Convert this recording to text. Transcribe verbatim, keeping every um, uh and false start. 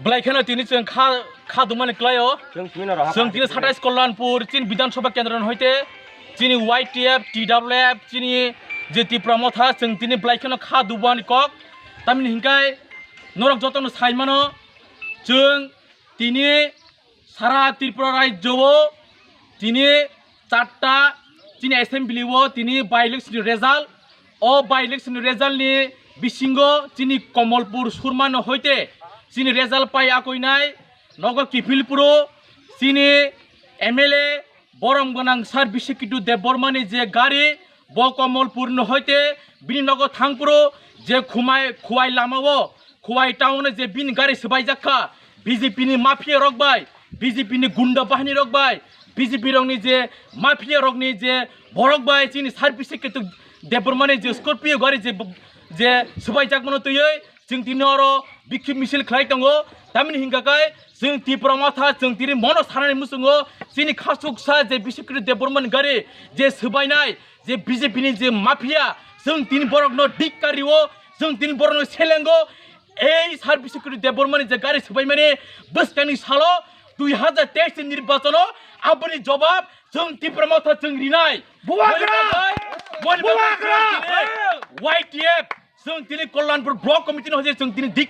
Belai kheno tini chwng kha, kha dumani kwlaio. Chwng tini rw ha Chwng tini satais Kalyanpur, chini Bidhan Sabha Kendra ni hoite, chini Y T F, T W F, chini je Tipra Motha, chwng tini belai kheno kha dubani kok. Tamni hinkai norok jotono sai mano, chwng tini sara Tripura rajyo o tini charta chini assembly o tini by election ni result, o by election ni result ni bisingo chini Kamalpur Surma no hoite chini result pai akoinai nogo Kipilpuro chini M L A borom gwnang Sir Biswaketu Debbarma ni je gari, bo Kamalpur no hoite bini nogo thangpuro je khumai khuwai lama o Khowai town o je bini gari swbaijak kha, B J P ni mafia rok bai, B J P ni gunda bahini rok bai, B J P rok ni je mafia rok ni je borok bai chini Sir Biswaketu Debbarma ni je Scorpio gari je, je swbaijak mano twiwi chwng tini oro bikhip misil khlai tongo. Tamni hingka kai chwng Tipra Motha chwng tini mono sanani muchungo chini khasuksa je Biswaketu Debbarma ni gari je swbainai je B J P ni je mafia chwng tini borok no dik kari o chwng tini borok no selengo. Ei Sir Biswaketu Debbarma ni je gari swbaimani bwskangni salo dui hazar teis ni nirbachon o aboni jobab chwng Tipra Motha chwng rinai. Bubagra! Moni bagwi, moni bagwi Bubagra! Chwng tini Y T F chwng tini Kalyanpur Block Committee ni hoje chwng tini dik